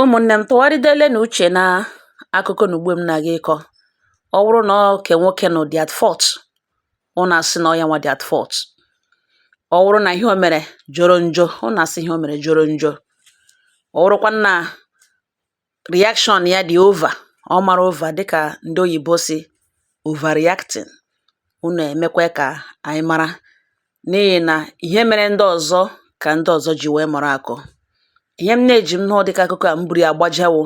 Ụmụ̀nnè m, tụgharịdele nà uchè na akụkọ nà ugbo m na-aga ịkọ. Ọ wụrụ nà ọ kè nwokē nọ̀ dị at fault, ụnụ asị nà ọ ya nwa dị at fault. Ọ wụrụ nà ihe o mèrè jọrọ njọ, ụnụ asị ihe o mèrè jọrọ njọ. Ọ wụrụkwanụ nà reaction ya dị over, ọ mara over, dịkà ndị oyibo si overreacting, unu emekwe ka anyị mara, n'ihi na ihe mere ndị ọzọ ka ndị ọzọ ji wee mụrụ akọ. Ihe m na-eji m nụọ dịka akụkọ a m buru ya gbajawo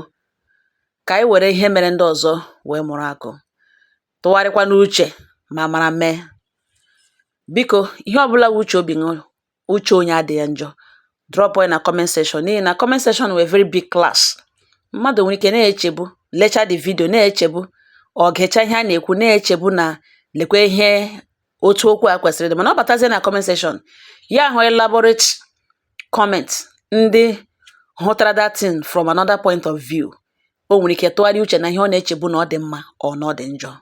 ka anyị were ihe mere ndị ọzọ wee mụrụ akọ, tụgharịkwa n'uche ma mara mee. Biko, ihe ọbụla wụ uche obi ṅụ, uche onye adịghị njọ, drop ya na comment section, n'ihi na comment section wụ very big class. Mmadụ nwere ike na-echebu, lecha the video, na-echebu, ọ gecha ihe a na-ekwu, na-echebu na lekwe ihe otu okwu a kwesịrị ịdị, mana ọ batazie na comment section, ya hụ elaborate comment ndị hụtara that thing from another point of view. O nwere ike tụgharịa uche na ihe ọ na-echebu na ọ dị mma ọ na ọ dị njọ.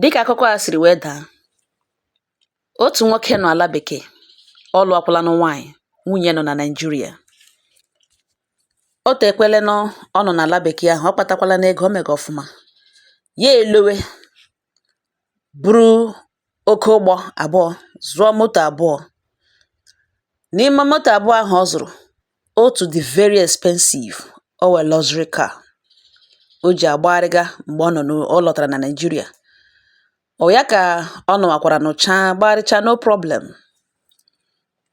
Dịka akụkọ a siri wee daa, otu nwoke nọ ala bekee, ọ lụọkwalanụ nwaanyị, nwunye nọ na Naịjirịa. O tekwele nọ ọ nọ n'ala bekee ahụ, ọ kpatakwala n'ego, o mega ọfụma. Ya elowe buru oke ụgbọ abụọ, zụọ moto abụọ. N'ime moto abụọ ahụ ọ zụrụ, otu dị very expensive, o wee luxury car o ji agbagharịga mgbe ọ nọ ọ lọtara na Naịjirịa. Ọ ya ka ọ nọwakwara nụchaa, gbagharịcha, no problem.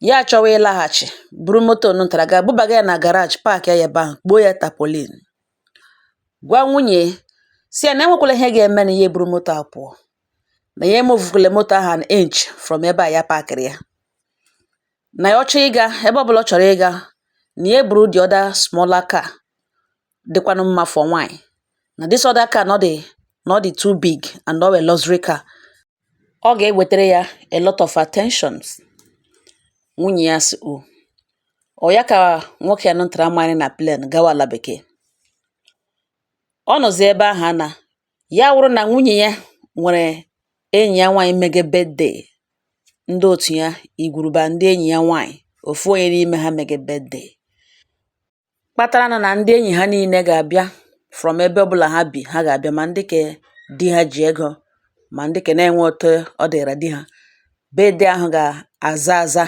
Ya achọwa ịlaghachi, buru moto ntara gaa bubaga ya na garage, park ya ebe ahụ, kpuo ya tarpaulin, gwa nwunye si ya na enwekwala ihe ga-eme na ya eburu moto a pụọ, na ya emovukwala moto ahụ an inch from ebe a ya pakịrị ya, na ya ọ chọọ ịga ebe ọbụla ọ chọrọ ịga, na ya eburu the other smaller car dịkwanụ mma for nwaanyị, na this other car na ọ dị too big and ọ wụ luxury car, ọ ga-ewetere ya a lot of attentions. Nwunye ya sị o ọ ya ka nwoke a nụtara mmanya na plane gawa ala bekee. Ọ nọzi ebe ahụ a na ya wụrụ na nwunye ya nwere enyi ya nwaanyị mege birthday. Ndị otu ya, igwuruba ndị enyi ya nwaanyị, ofu onye n'ime ha mege birthday kpatara nụ na ndị enyi ha niile ga-abịa from ebe ọbụla ha bi. Ha ga-abịa, ma ndị ke di ha ji ego, ma ndị ke na-enwe otu ọ dịra di ha. Birthday ahụ ga-aza aza.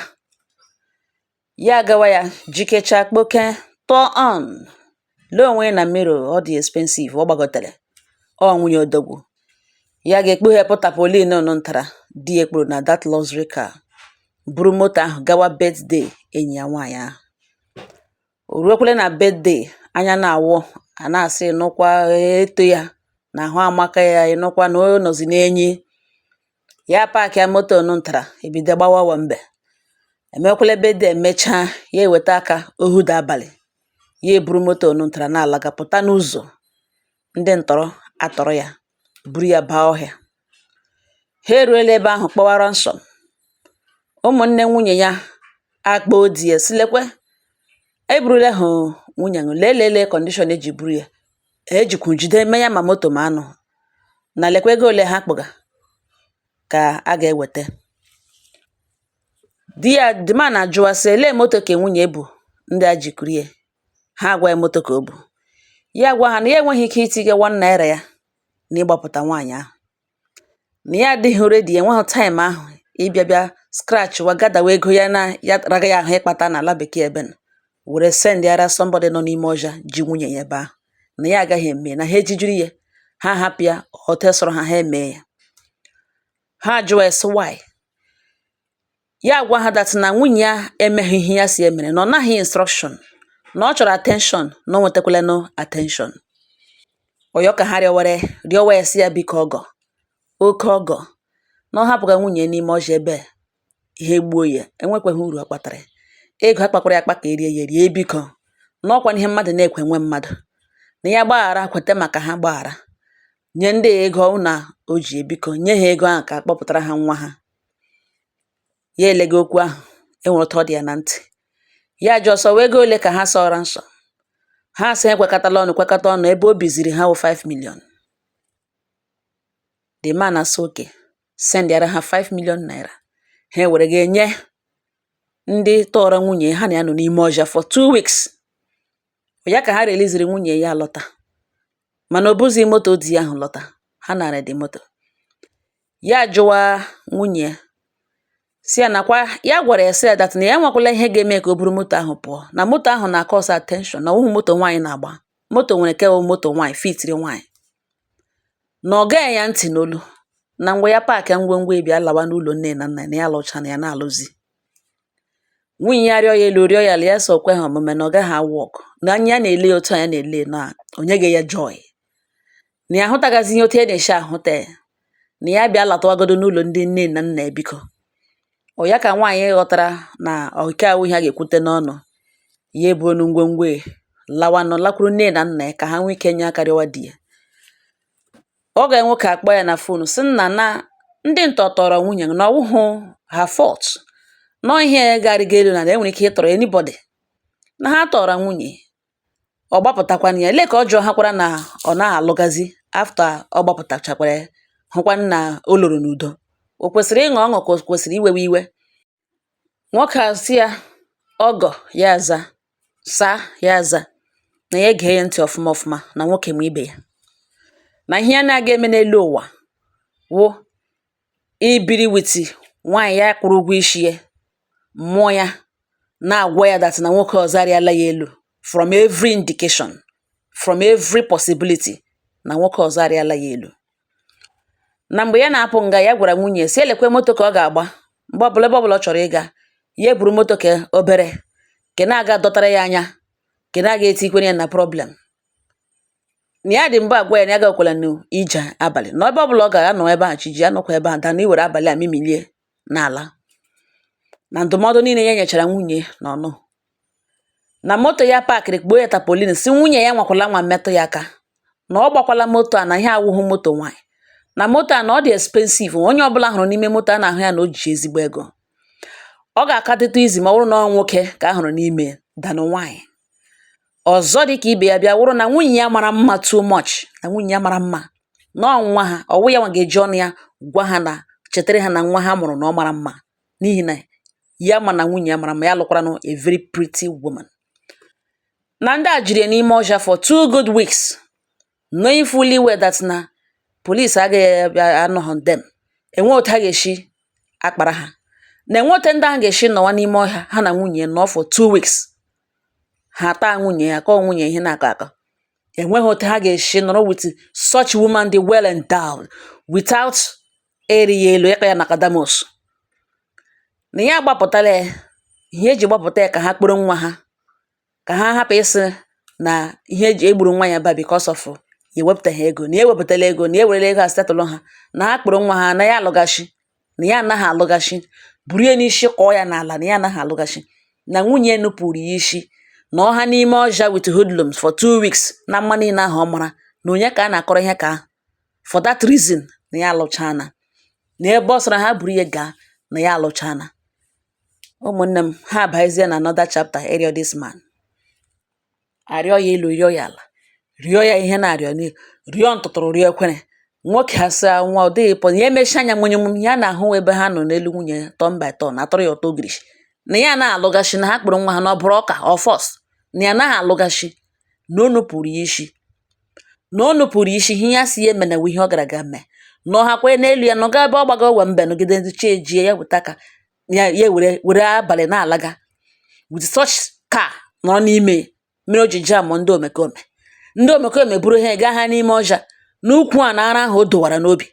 Ya agawa, ya jikecha, kpoke, tụọ on, lee onwe ya na mirror. Ọ dị expensive, ọ gbagotere, ọ nwunye odogwu. Ya ga-ekpughepụ tarpaulin nụ ntara di ya kpuru na that luxury car, buru moto ahụ gawa birthday enyi ya nwaanyị ahụ. O ruokwele na birthday, anya na-awụ a, na-asị nụkwa eto ya na ahụ amaka ya, ịnụkwa na ọ nọzi n'enyi ya. Park ya moto nụ ntara, ebido gbawa mbe. Emekwele birthday, emechaa, ya eweta aka ohuda abalị, ya eburu moto nụ ntara na-alaga, pụta n'ụzọ, ndị ntọrọ atọrọ ya, buru ya baa ọhịa. Ha eruola ebe ahụ, kpọwa ransom. Ụmụnne nwunye ya akpọọ di ya, sị lekwe, eburula hụ nwunye ṅụ, lee lee lee condition eji buru ya, ejikwu jide mee ya, ma moto ma anụ, na lekwa ego ole ha kpụga ka a ga-eweta. Di ya, the man ajụwa sị, elee moto ka nwunye bu ndị a jikuru ya? Ha agwa ya moto ka o bu. Ya gwa ha na ya enweghị ike itinye ₦1 ya na ịgbapụta nwaanyị ahụ, na ya adịghị ready, enweghị time ahụ ịbịa bịa scratch wa gadawa ego ya na ya raga ya ahụ ịkpata n'ala bekee ebe nọ were send yara somebody nọ n'ime ọhịa ji nwunye ya ebe ahụ, na ya agaghị eme, na ha ejijiri ya, ha hapụ ya otu sọrọ ha, ha eme ya. Ha jụọ ya sị why. Ya gwa ha that na nwunye ya emeghị ihe ya si emere, na ọ naghị instruction, na ọ chọrọ attention, na o nwetakwala attention. Ọyọ ka ha rịọwere, rịọwa ya, sị ya biko, ọgọ, oke ọgọ, na ọ hapụga nwunye n'ime ọhịa ebe ihe gbuo ya, enwekweghị uru ọ kpatara ya, ego akpakwara ya akpa ka erie ya erie. Biko, na ọkwa ihe mmadụ na-ekwe nwe mmadụ, na ya gbaghara, kwete maka ha gbaghara, nye ndị a ego ọ na o ji, biko nye ha ego ahụ ka akpọpụtara ha nwa ha. Ya elega okwu ahụ, enwere otu ọ dị ya na ntị. Ya jụọ sọ ego ole ka ha sọrọ nsọ. Ha sị ekwekọtala ọnụ, kwekọta ọnụ, ebe o biziri ha wụ 5 million. The man asị okay, send yara ha 5 million naira. Ha ewere ga-enye ndị tọọrọ nwunye ha na ya nọ n'ime ọhịa for 2 weeks. Ya ka ha releaseri nwunye ya lọta, mana o buzi moto di ya ahụ lọta. Ha nara the moto. Ya jụwa nwunye ya, si ya nakwa ya gwara ya, sị ya that na ya enwekwala ihe ga-eme ka o buru moto ahụ pụọ, na moto ahụ na-cause attention, na ọwụghị moto nwaanyị na-agba. Moto nwere ke wụ moto nwaanyị fitiri nwaanyị, na ọ gaghị ya ntị n'olu na ngwa ya pack ngwongwo ya bịa lawa n'ụlọ nne na nna ya, na ya alụcha na ya na-alụzi. Nwunye ya rịọ ya elu, rịọ ya ala, ya sị o kweghị omume, na ọ gaghị a-work, na anya ya na-ele ya otu a ya na-ele na o nyeghị ya joy, na ya ahụtagazi ihe otu ya na-esi ahụta ya, na ya bịa latawagodo n'ụlọ ndị nne na nna ya, biko. Ọ ya ka nwaanyị ghọtara na nke awụ ihe a ga-ekwute n'ọnụ ya, ebuonu ngwongwo ya lawanụ, lakwuru nne na nna ya ka ha nwee ike nye aka rịọwa di ya. Oge nwoke akpọ ya na phone, sị nna, na ndị ntọ tọrọ nwunye, na ọwụhụ her fault, nọ ihe garịga elu na enwere ike ịtọrọ anybody, na ha tọrọ nwunye, ọ gbapụtakwana ya. Lee ka ọ jụọ ha kwara na ọ naghị alụgazi after ọ gbapụtachakwara ya, hụkwanụ na o loro n'udo. O kwesịrị ịṅụ ọṅụ ka o kwesịrị iwewe iwe? Nwoke a sị ya ọgọ ya aza saa ya aza na ya ege ya ntị ọfụma ọfụma, na nwoke ma ibe ya, na ihe ya na-aga eme n'elu ụwa wụ ibiri with nwaanyị ya kwụrụ ụgwọ isi ya, mmụọ ya na-agwa ya that na nwoke ọzọ arịala ya elu. From every indication, from every possibility, na nwoke ọzọ arịala ya elu. Na mgbe ya na-apụ nga, ya gwara nwunye si elekwe moto ka ọ ga-agba mgbe ọbụla, ebe ọbụla ọ chọrọ ịga, ya eburu moto ka obere ke na-aga dọtara ya anya, ke na-aga etikwere ya na problem. Na ya dị mbụ agwa ya na ya agakwala n'ije abalị, na ebe ọbụla ọ gara anọ ebe ahụ chi ji anọkwa ebe ahụ da, na iwere abalị a mimilie n'ala. Na ndụmọdụ niile ya nyechara nwunye na ọnụ na moto ya parkịrị, kpuo ya tarpaulin, si nwunye ya nwakwala nwa mmetụ ya aka, na ọ gbakwala moto a, na ihe awụghị moto nwaanyị, na moto a na ọ dị expensive. Onye ọbụla hụrụ n'ime moto a na-ahụ ya na o ji ezigbo ego. Ọ ga-aka dịtụ izi ma ọ bụrụ na ọ nwoke ka a hụrụ n'ime than nwaanyị ọzọ. Dị ka ibe ya bịa wụrụ na nwunye ya mara mma too much, na nwunye ya mara mma, na ọ nwa ha ọwụ ya nwa ga-eji ọnụ ya gwa ha na chetara ha na nwa ha mụrụ na ọ mara mma, n'ihi na ya ma na nwunye ya mara mma, ya lụkwaranụ a very pretty woman. Na ndị a jiri ya n'ime ọhịa for 2 good weeks, knowing fully well that na police agaghị abịa anọghọ them, enwe otu ha ga-esi akpara ha, na enwe otu ndị ahụ ga-esi nọwa n'ime ọhịa ha na nwunye ya nọ for 2 weeks, ha taa nwunye ya, kọọ nwunye ihe na-akọ akọ. Enweghị otu ha ga-esi nọrọ with such woman dị well endowed without ịrị ya elu, ịkọ ya na kadamos. Na ya agbapụtala ya, ihe eji gbapụta ya ka ha kporo nwa ha, ka ha hapụ ịsị na ihe eji egburu nwa ya ba because of ya ewepụtaghị ego, na ya ewepụtala ego, na ya ewerela ego a settle ha, na ha kpọrọ nwa ha, na ya alụgachi, na ya anaghị alụgachi, buru ya n'isi kọọ ya n'ala, na ya anaghị alụgachi, na nwunye ya nupụrụ ya isi na ọha n'ime ọhịa with hoodlums for 2 weeks, na mma niile ahụ ọ mara na onye ka a na-akọrọ ihe ka ahụ. For that reason, na ya alụchana, na ebe ọ sọrọ ha buru ya gaa, na ya alụchana. Ụmụnne m, ha abazie na another chapter ịrịọ this man, arịọ ya elu, rịọ ya ala, rịọ ya ihe na-arịọ rịọ ntụtụrụ, rịọ ekwere. Nwoke asị nwa ọ dịghị pọ ya emechi anya mụnye mụ ya na-ahụ ebe ha nọ n'elu nwunye ya turn by turn atọrọ ya ụtọ ogirishi, na ya na-alụgachi, na ha kpụrụ nwa ha na ọ bụrụ ọka ọ force, na ya anaghị alụgachi, na o nupụrụ ya isi, na o nupụrụ ya isi. Ihe ya si ya emena wụ ihe ọ gara aga mee, na ọ hakwa n'elu ya nọga ebe ọ gbago we mbe nọgide chi ejie ya weta aka ya, ya were were abalị na-alaga with such car nọrọ n'ime mere o ji jam ndị omekome. Ndị omekome buru ha gaa ha n'ime ọhịa n'ukwu a na ara ahụ o dowara n'obi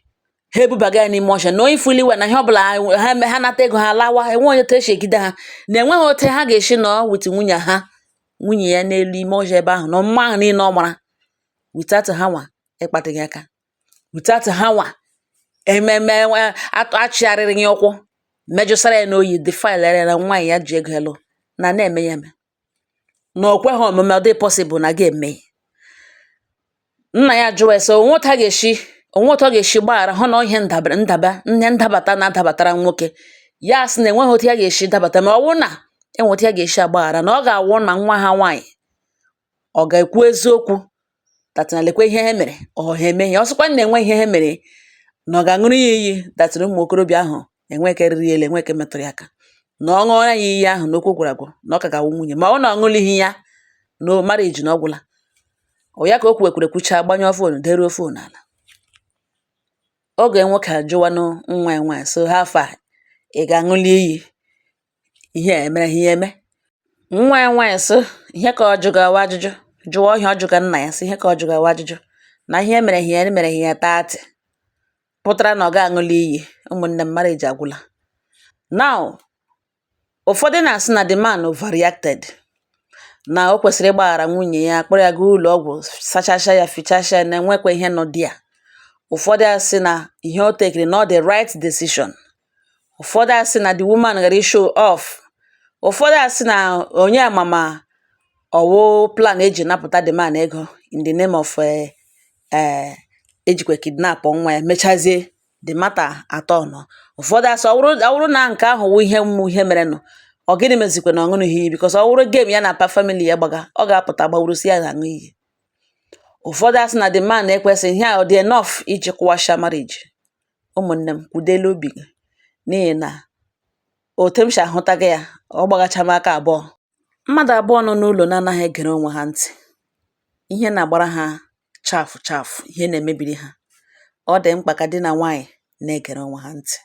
ha, ebubaga ya n'ime ọhịa, na onye fully well na ihe ọbụla ha ha nata ego ha lawa, enwe onye otu esi egide ha, na enweghị otu ha ga-esi nọ with nwunye ha, nwunye ya n'elu ime ọhịa ebe ahụ na mma ahụ niile ọ mara without ha nwa ịkpatịghị aka, without ha nwa ememe achịgharịrị ya ụkwụ mejụsara ya n'oyi, defile ya na nwaanyị ya ji ego elu na na-eme ya eme, na o kweghị omume, ọ dị possible na ga-eme. Nna ya jụwa ya sị onwe otu a ga-esi, onwe otu ọ ga-esi gbaghara hụ na ọ ihe ndabere ndaba ihe ndabata na-adabatara nwoke. Ya sị na enweghị otu ya ga-esi dabata, ma ọ wụ na enwe otu ya ga-esi agbaghara, na ọ ga-awụ na nwa ha nwaanyị ọ ga-ekwu eziokwu that na lekwe ihe ha mere, ọ ha emeghị. Ọ sịkwa na enwe ihe ha mere, na ọ ga-aṅụrụ ya iyi that na ụmụ okorobịa ahụ enwe ke riri elu, enwe ke metụrụ ya aka, na ọ ṅụọrọ ya iyi ahụ na okwu gwara agwụ, na ọ ka ga-awụ nwunye, ma ọ na ọ ṅụlighị ya. No marriage na ọgwụla. Ọ ya ka o kwuwekwere, kwucha, gbanyụọ phone, deruo phone ala. Oge nwoke ajụwanụ nwa ya nwaanyị, so ha afọ a ị ga-aṅụli iyi ihe a emere ha ihe eme. Nwa ya nwaanyị sị ihe ka ọ jụgawa ajụjụ, jụọ ihe ọ jụga nna ya, sị ihe ka ọ jụgawa ajụjụ na ihe emere ha ya, emere ha ya 30 pụtara na ọ ga-aṅụli iyi. Ụmụnne m, marriage agwụla. Now, ụfọdụ na-asị na the man overreacted, na o kwesịrị ịgbaghara nwunye ya, kpọrọ ya gaa ụlọ ọgwụ, sachasịa ya, fichasịa ya, na enwekwa ihe nọ di ya. Ụfọdụ asị na ihe o tekiri na ọ the right decision. Ụfọdụ asị na the woman gara show off. Ụfọdụ asị na onye amama ọwụ plan eji napụta the man ego in the name of ejikwa kidnap nwa ya, mechazie the matter atọ nọ. Ụfọdụ asị ọ wụrụ na nke ahụ wụ ihe mmụ ihe merenụ, ọ gịnị mezikwa na ọ ṅụrụghị iyi? Because ọ wụrụ game ya na pa family ya gbaga, ọ ga-apụta gbawurusi ya na-aṅụ iyi. Ụfọdụ asị na the man ekwesịghị ihe a, ọ dị enough iji kụwasha marriage. Ụmụnne m, kwudelu obi gị, n'ihi na otu m si ahụtaga ya, ọ gbagacha m aka abụọ. Mmadụ abụọ nọ n'ụlọ na-anaghị egere onwe ha ntị, ihe na-agbara ha chafụ chafụ, ihe na-emebiri ha. Ọ dị mkpa ka di na nwaanyị na-egere onwe ha ntị.